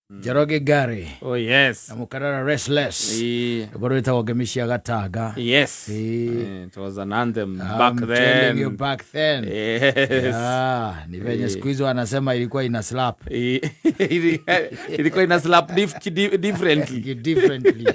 Njoroge Gary Oh yes. Na mũkarara Restless. Rwĩmbo rwĩtagwo Ngemi cia Gatanga. Yes. It was an anthem back I'm then. telling you, back then. Yes. Ah, ni venye siku hizo wanasema ilikuwa ina slap. Ilikuwa ina slap differently. Differently.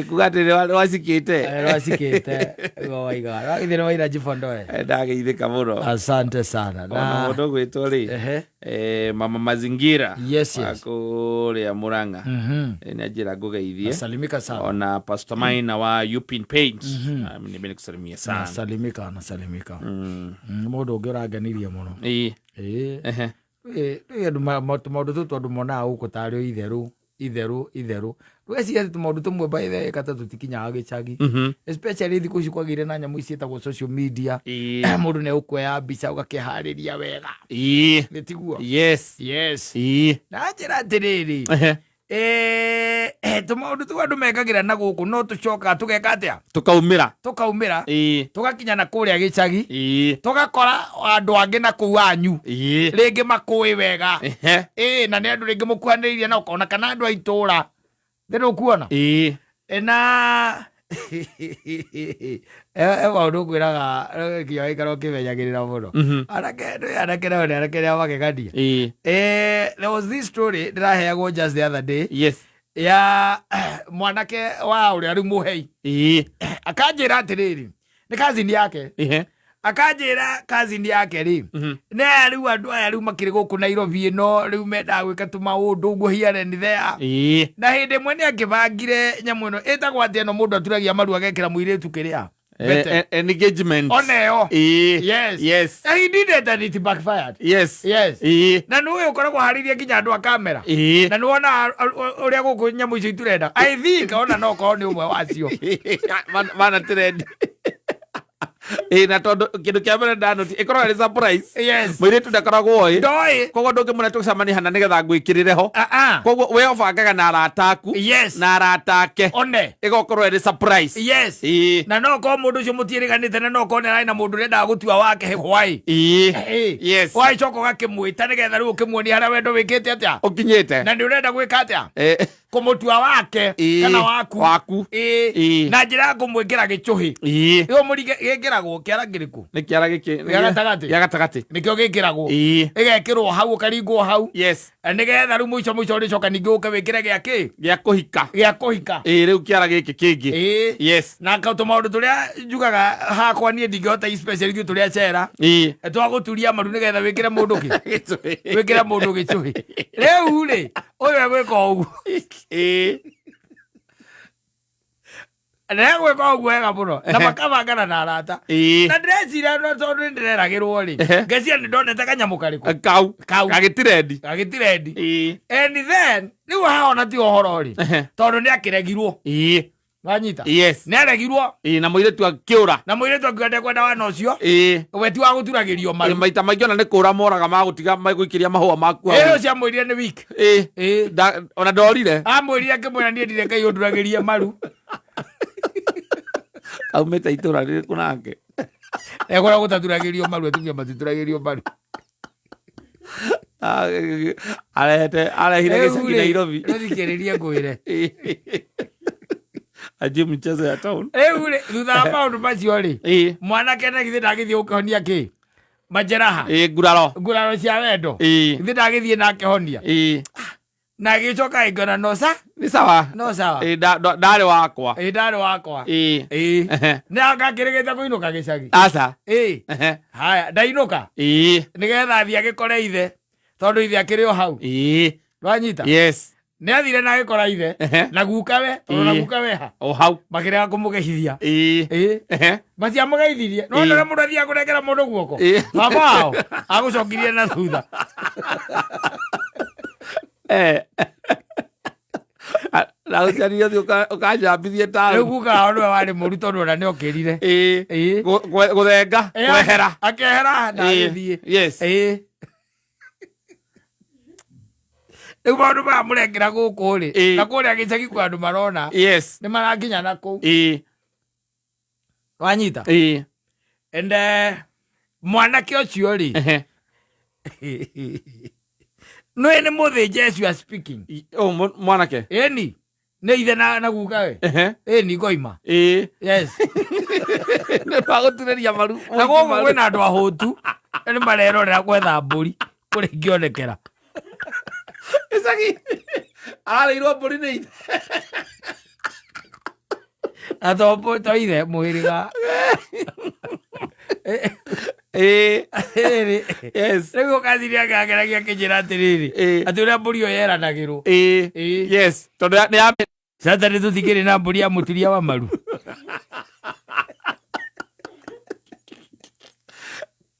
Kuga atĩ nĩ wacikĩte. Rwacikĩte waiga rwagithĩ nĩ waira jifondoe. Ndageithĩka mũno. Asante sana. Ona Na mũndũ gwĩtwo rĩ, mama mazingira wa kũrĩa Mũrang'a. Nĩ anjĩra ngũgeithie. Nasalimika sana. Ona Pastor Maina wa Upin Paint. Ah, nime nikusalimia sana. Nasalimika, nasalimika. Mũndũ ũngĩ ũrangenirie mũno. Rĩ andũ tũmaũndũ tũtũ andũ monaga gũkũ tarĩ o itherũ itherũ itherũ. Ndũgeciria atĩ tũmaũndũ tũmwe by the way kata tũtikinyaga gĩcagi. Especially thikũ ici kwagĩire na nyamũ ici ciĩtagwo social media. Mũndũ nĩ egũkuoya mbica ũgakĩharĩria wega. Nĩ tiguo? Yes. Yes. Na njĩra atĩrĩrĩ, tũmaũndũ tũu andũ mekagĩra na gũkũ no tũcokaga tũgeka atĩa? Tũkaumĩra. Tũkaumĩra. Tũgakinya na kũrĩa gĩcagi. Tũgakora andũ angĩ na kũu anyu. Rĩngĩ makũĩ wega. Na nĩ andũ rĩngĩ mũkuhanĩrĩirie na ũkona kana andũ a itũũra. Nĩ ndũkuona? Na maũndũ ngwĩraga nginya waikara ũkĩmenyagĩrĩra mũno. Anake, nĩ anake nao nĩ anake nĩ a magegania. There was this story ndĩraheagwo just the other day. Ya mwanake wa ũrĩa rĩu mũhei. Akanjĩra atĩrĩrĩ, nĩ cousin yake. Akanjĩra cousin yake rĩ, nĩ aya rĩu andũ aya rĩu makĩrĩ gũkũ Nairobi ĩno, rĩu mendaga gwĩka tũmaũndũ ũguo here and there. Na hĩndĩ ĩmwe nĩ akĩbangire nyamũ ĩno ĩtagwo atĩ ĩno mũndũ aturagia maru agekĩra mũirĩtu kĩrĩa. Mbete. Engagement. Ona ĩyo. Yes. Yes. And he did it and it backfired. Yes. Yes. Na nĩ ũyũ ũkoragwo harĩirie nginya andũ a kamera. Na nĩ wona ũrĩa gũkũ nyamũ icio iturenda. I think ona no korwo nĩ ũmwe wacio. Mana trend. Na tondũ kĩndũ kĩa mbere ndanoti ĩkoragwo ĩrĩ surprise. Yes. Mũirĩtu ndakoragwo oĩ. Ndoĩ. Koguo ndũngĩmwĩra tũcemanie hana nĩgetha ngwĩkĩrĩre ho. Ah, ah. Koguo we ũbangaga na arata aku. Yes. Na arata ake. One. Ĩgokorwo ĩrĩ surprise. Yes. Na no korwo mũndũ ũcio mũtiĩrĩganĩte na no korwo nĩ ararĩ na mũndũ ũrendaga gũtua wake hwaĩ. Yes. Wagĩcoka ũgakĩmwĩta nĩgetha rĩu ũkĩmuonia harĩa wendo wĩkĩte atĩa. Ũkinyĩte. Na nĩ ũrenda gwĩka atĩa? Kũmũtua wake kana waku. Waku. Na njĩra ya kũmwĩkĩra gĩcũhĩ. Ĩyo mũrige gĩkĩragwo kĩara kĩrĩkũ? Nĩ kĩara gĩkĩ. Gĩa gatagatĩ. Gĩa gatagatĩ. Nĩkĩo gĩkĩragwo. Ĩgekĩrwo hau ũkaringwo hau. Yes. Na nĩgetha rĩu mũico mũico ũrĩcoka ningĩ ũke wĩkĩre gĩa kĩ? Gĩa kũhika. Gĩa kũhika. Rĩu kĩara gĩkĩ kĩngĩ. Yes. Na tũmaũndũ tũrĩa njugaga hakwa niĩ ndingĩhota especially ithuĩ tũrĩa cera. Twagũturia maru nĩgetha wĩkĩre mũndũ kĩ? Gĩcũhĩ. Wĩkĩre mũndũ gĩcũhĩ. Rĩu rĩ, ũyũ egwĩka ũguo. Na egwĩka ũguo wega mũno. Na makabangana na arata. Na ndĩreciria no tondũ nĩ ndĩreragĩrwo rĩ. Ngeciria nĩ ndonete kanyamũ karĩkũ? Kau. Kau. Gagĩtirendi. Gagĩtirendi. And then, rĩu haha ona ti ũhoro rĩ. Tondũ nĩ akĩregirwo. Wanyita? Yes. Nĩ aregirwo. Na mũirĩtu akĩũra. Na mũirĩtu akiuga ndekwenda wana ũcio. We ti wa gũturagĩrio maru. Maita maingĩ ona nĩ kũra moraga magũtiga magũikĩria mahũa maku hau. Ũcio amwĩrire nĩ week. Ona ndorire. Amwĩrire akĩmwĩra niĩ ndirĩ Ngai ũnduragĩrie maru. Aumĩte itũra rĩrĩkũ nake? Ekũrĩa gũtaturagĩrio maru, atumia matituragĩrio maru. Arehete, arehire gĩcagi Nairobi. Rĩu thikĩrĩria ngwĩre. Ajie mchezo ya town. Rĩu rĩ, thutha wa maũndũ macio rĩ, mwanake na githĩ ndagĩthiĩ gũkĩhonia kĩ? Majeraha. Nguraro. Nguraro cia wendo. Githĩ ndagĩthiĩ na akĩhonia. Na agĩcoka agĩkĩona no sa? Nĩ sawa. No sawa. Ndarĩ wakwa. Ndarĩ wakwa. Nĩ akakĩrĩgĩte kũinũka gĩcagi. Aca. Haya, ndainũka. Nĩgetha athiĩ agĩkore ithe. Tondũ ithe akĩrĩ o hau. Wanyita? Yes. Nĩ athire na agĩkora ithe. Na gukawe, tondũ na gukawe ha. O hau. Makĩrega kũmũgeithia. Matiamũgeithirie. No ndore mũndũ athiaga kũnengera mũndũ guoko. Baba wao agũcokirie na thutha. Na ũciarire ũthiĩ ũkanjambithie taũni. Rĩu guka wao nĩwe warĩ mũru tondũ ona nĩ okĩrire. Gũthenga, kwehera. Akehera na agĩthiĩ. Yes. Rĩu maũndũ maya mũrekĩra gũkũ rĩ, na kũrĩa gĩcagi kwĩ andũ marona. Yes. Nĩ marakinya na kũu. Wanyita? And mwanake ũcio rĩ, Nĩ nĩ mũthĩnje as you are speaking. Oh, mwanake. Ĩni nĩ ithe na guka we. Ĩni ngoima. Ĩĩ. Yes. Nĩ magũturĩria maru. Na gũkũ kwĩna andũ ahũtu nĩ marerorera gwetha mbũri kũrĩa ingĩonekera. Icagi ararĩirwo mbũri nĩ ithe. Na to to ithe mũhĩrĩga. Ĩĩ. Rĩrĩ. Yes. Rĩu ũkathiri akĩangeragia akĩnjĩra atĩrĩrĩ, atĩ ũrĩa mbũri ĩyo yeranagĩrwo. Ĩĩ. Yes. Tondũ nĩ ya Sasa nĩ tũtikĩrĩ na mbũri ya mũturia wa maru.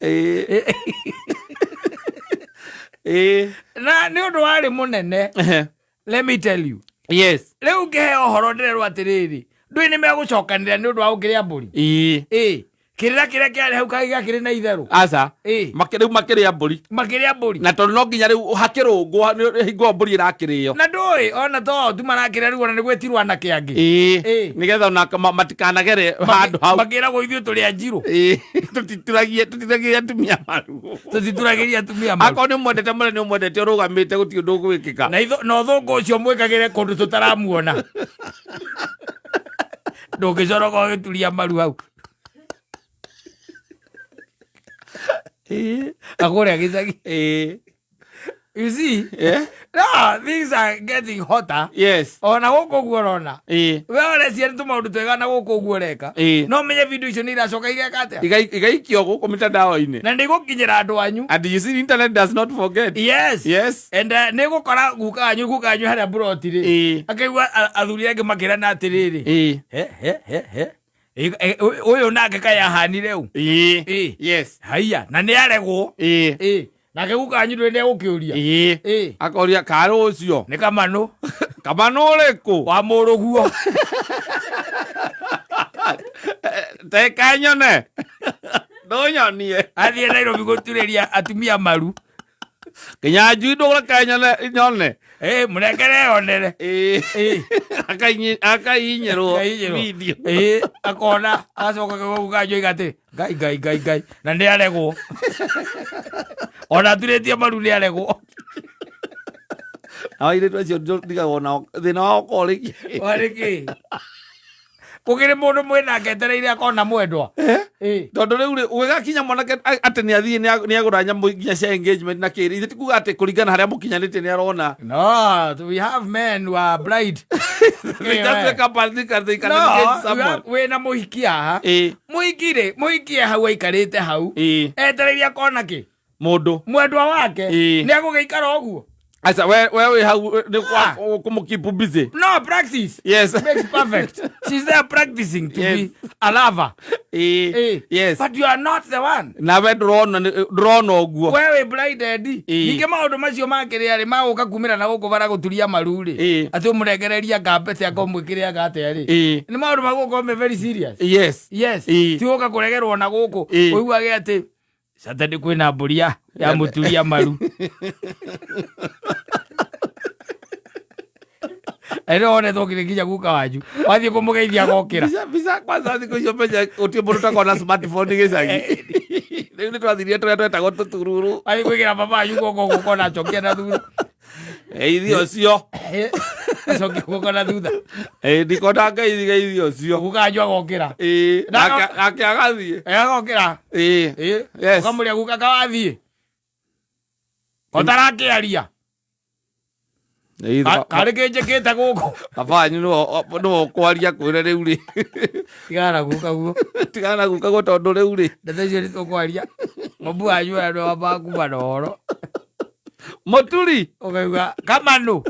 Ĩĩ. Ĩĩ. Na nĩ ũndũ warĩ mũnene. Let me tell you. Yes. Rĩu ngĩheo ũhoro ndĩrerwo atĩrĩrĩ, ndũĩ nĩ megũcokanĩrĩra nĩ ũndũ wa gũkĩrĩa mbũri. Ĩĩ. Ĩĩ. Kĩrĩra kĩrĩa kĩarĩ hau kaĩ gĩakĩrĩ na itherũ. Aca. Ĩĩ. Rĩu makĩrĩa mbũri. Makĩrĩa mbũri. Na tondũ no nginya rĩu hakĩrũngwo nĩ hingo mbũri ĩrakĩrĩo. Na ndũĩ ona to tu marakĩrĩa rĩu ona nĩ gwĩtirwo anake angĩ. Ĩĩ. Ĩĩ. Nĩgetha ona matikanagere handũ hau. Makĩragwo ithuĩ tũrĩ a njirũ. Ĩĩ. Tũtituragie tũtituragie atumia maru. Tũtituragĩria atumia maru. Akorwo nĩ ũmwendete mũno nĩ ũmwendete ũrũgamĩte gũtirĩ ũndũ ũgwĩkĩka. Na na ũthũngũ ũcio mwĩkagĩre kũndũ tũtaramuona. Ndũngĩcoroka ũgĩturia maru hau. Ĩĩ. Akũrĩa gĩcagi. Ĩĩ. You see? Yeah. No, things are getting hotter. Yes. Ona gũkũ ũguo ũrona. Ĩĩ. We ũreciria nĩ tũmaũndũ twega na gũkũ ũguo ũreka. Ĩĩ. No menye video icio nĩ iracoka igeka atĩa? Igaikio gũkũ mitandao-inĩ. Na nĩ igũkinyĩra andũ anyu. And you see, internet does not forget. Yes. Yes. And nĩ gũkora guka wanyu guka wanyu harĩa mburoti rĩ. Ĩĩ. Akaigua athuri angĩ makĩrana atĩrĩrĩ. Ĩĩ. He he he he. Ũyũ nake kaĩ ahanire ũũ. Ĩĩ. Ĩĩ. Yes. Haiya na nĩ aregwo. Ĩĩ. Ĩĩ. Nake guka wanyu ndũrĩ nĩegũkĩũria. Ĩĩ. Ĩĩ. Akoria karĩ ũcio. Nĩ kamanũ. Kamanũ ũrĩkũ? Wa mũrũguo. Teka nyone. Ndũnyonie. Athiĩ Nairobi gũturĩria atumia maru. Kinya njui ndũreke nyone nyone. Ĩĩ mũnengere onere. Ĩĩ. Ĩĩ. Akainyĩrwo Akainyĩrwo. video. Ĩĩ akona agacoka guka wanyu oiga atĩ ngai ngai ngai ngai na nĩ aregwo. Ona aturĩtie maru nĩ aregwo. Nao airĩtu acio ndigagwo nao thĩna wao ũkoragwo ũrĩ kĩ? Warĩ kĩ? Gũkĩrĩ mũndũ mwĩnake etereire akona mwendwa. Ĩĩ. Tondũ rĩu rĩ ũgĩgakinya mwanake atĩ nĩ athiĩ nĩ agũra nyamũ nginya cia engagement na kĩrĩ ithe ti kuga atĩ kũringana harĩa mũkinyanĩtie nĩ arona. No, we have men who are blind. They just wake up and think that they can No, engage we someone. wĩna mũhiki haha. Ĩĩ. Mũhiki rĩ, mũhiki e hau aikarĩte hau. Ĩĩ. Etereire akona kĩ? Mũndũ. Mwendwa wake. Ĩĩ. Nĩ agũgĩikara ũguo. Aca we we wĩ hau nĩ kwa kũmũ busy. No, practice. Yes. Makes perfect. She's there practicing to Yes. be a lover. Ĩĩ. Ĩĩ. Yes. But you are not the one. Nawe ndũrona ndũrona ũguo. We wĩ blinded. Ĩĩ. Ningĩ maũndũ macio makĩrĩa rĩ magũka kumĩra na gũkũ bara gũturia maru rĩ. Ĩĩ. Atĩ ũmũrengereria ngambete akomwĩkĩre anga atĩa rĩ. Ĩĩ. Nĩ maũndũ magũkorwo me very serious. Yes. Yes. Ĩĩ. Ti gũka kũregerwo na gũkũ. Ĩĩ. Ũiguage atĩ Saturday kwĩna mbũri ya mũturia maru. Ĩno wonetwo nginya nginya guka wanyu. Wathiĩ kũmũgeithia agokĩra. Mbica mbica kwanza thikũ icio menya gũtirĩ mũndũ ũtakoragwo na smartphone gĩcagi. Rĩu nĩ twathirire tũrĩa twetagwo tũtururu. Wathiĩ gwĩkĩra baba wanyu guoko guoko na acokia na thutha. Geithia ũcio. Acokia guoko na thutha. Ĩĩ ndikona ngeithi geithia ũcio. Guka wanyu agokĩra. Ĩĩ nake agathiĩ. Agokĩra. Ĩĩ. Ĩĩ. Yes. Ũkamũria guka kawathiĩ. Ũtarakĩaria. Karĩ kĩnjĩkĩte gũkũ. Baba wanyu nĩwe ũkwaria kwĩre rĩu rĩ. Tigana na guka guo. Tigana na guka guo tondũ rĩu rĩ. Ndeto icio nĩ tũkwaria. Mũmbu wanyu ũrĩa nĩwe wambaga kuma na ũhoro. Mũturi. Ũkaigua kamanũ.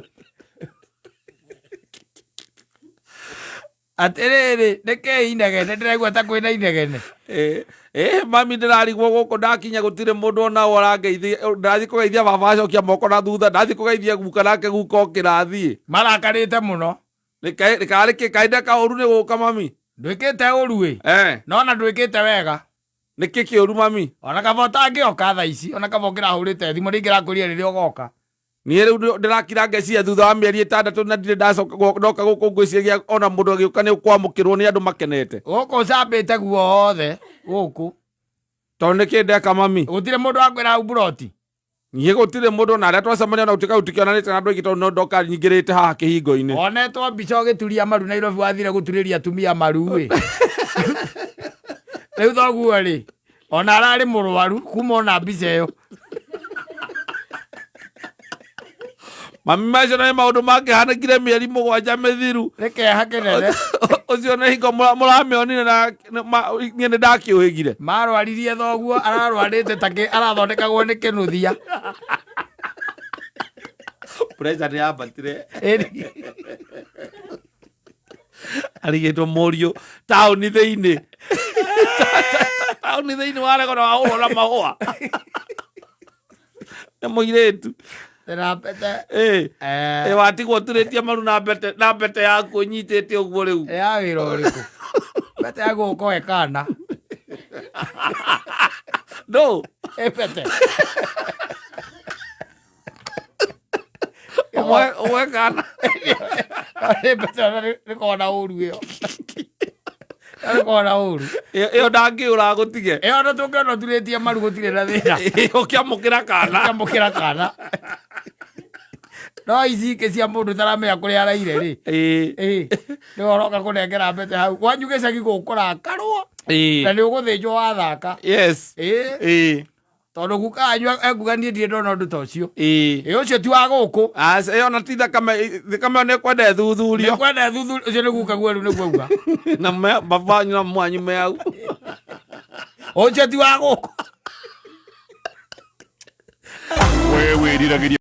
Atĩrĩrĩ, nĩkĩĩ inegene? Ndĩraigua ta kwĩna inegene. Ĩĩ mami ndĩrarigwo gũkũ ndakinya gũtirĩ mũndũ ona ũ arangeithia. Ndathiĩ kũgeithia baba acokia moko na thutha. Ndathiĩ kũgeithia guka nake guka okĩra athiĩ. Marakarĩte mũno. Karĩ kĩ kaĩ ndeka ũru nĩ gũka mami? Ndwĩkĩte ũru ĩ. No ona ndwĩkĩte wega. Nĩkĩ kĩũru mami? Ona kaba ũtangĩoka thaa ici, ona kaba ũngĩrahũrĩte thimũ nĩ ingĩrakwĩrire rĩrĩa ũgoka. Niĩ rĩu ndĩrakira ngeciria thutha wa mĩeri ĩtandatũ na ndirĩ ndacoka ndoka gũkũ ngwĩciria ona mũndũ agĩũka nĩ ũkwamũkĩrwo nĩ andũ makenete. Gũkũ ũcambĩte guothe gũkũ. Tondũ nĩkĩ ndeka mami? Gũtirĩ mũndũ wakwĩra hau mburoti. Niĩ gũtirĩ mũndũ na arĩa twacemania na gũtuĩka tũtikĩonanĩte na andũ aingĩ tondũ no ndoka nyingĩrĩte haha kĩhingo-inĩ. Onetwo mbica ũgĩturia maru Nairobi, wathire gũturĩria atumia maru ĩ. Rĩu thoguo rĩ, ona ararĩ mũrwaru kuma ona mbica ĩyo. Mami, macio nĩ maũndũ mangĩhanĩkire mĩeri 7 mĩthiru. Nĩ kĩeha kĩnene. Ũcio nĩ hingo mũramĩonire na niĩ nĩ ndakĩũhĩgire. Marwaririe thoguo, ararwarĩte ta arathondekagwo nĩ kĩnuthia. Pressure nĩ yambatire. Arigĩtwo mũriũ taũni thĩinĩ. Taũni thĩinĩ waregwo na wahũrwo na mahũa. Nĩ mũirĩtu. Na mbete. Ĩ watigwo ũturĩtie maru na mbete, na mbete yaku ũnyitĩte ũguo rĩu. Ya wĩra ũrĩkũ? Mbete ya gũkoe kana. No. Ĩ mbete. Ũmwe kana. Nĩ mbete ona nĩ kona ũru ĩyo. Nĩ kona ũru. Ĩyo ndangĩũra gũtige. Ĩyo ona tũngĩona ũturĩtie maru gũtirĩ na thĩna. Ũkĩamũkĩra kana. Ũkĩamũkĩra kana. No ici ingĩ cia mũndũ ũtaramenya kũrĩa araire rĩ. Ĩ. Nĩ ũroka kũnengera mbete hau. Kwanyu gĩcagi gũkũrakarwo. Na nĩ ũgũthĩnjwo wathaka. Yes. Ĩ. Tondũ guka wanyu ekuga niĩ ndirĩ ndona ũndũ ta ũcio. Ĩ ũcio ti wa gũkũ. Aca, ĩyo ona ti thakame, thakame ĩyo nĩ ĩkwenda ĩthuthurio. Nĩ kwenda ĩthuthurio, ũcio nĩ guka guo rĩu nĩguo auga. Na baba wanyu na mwanyu me hau. Ũcio ti wa gũkũ. We wĩriragĩria.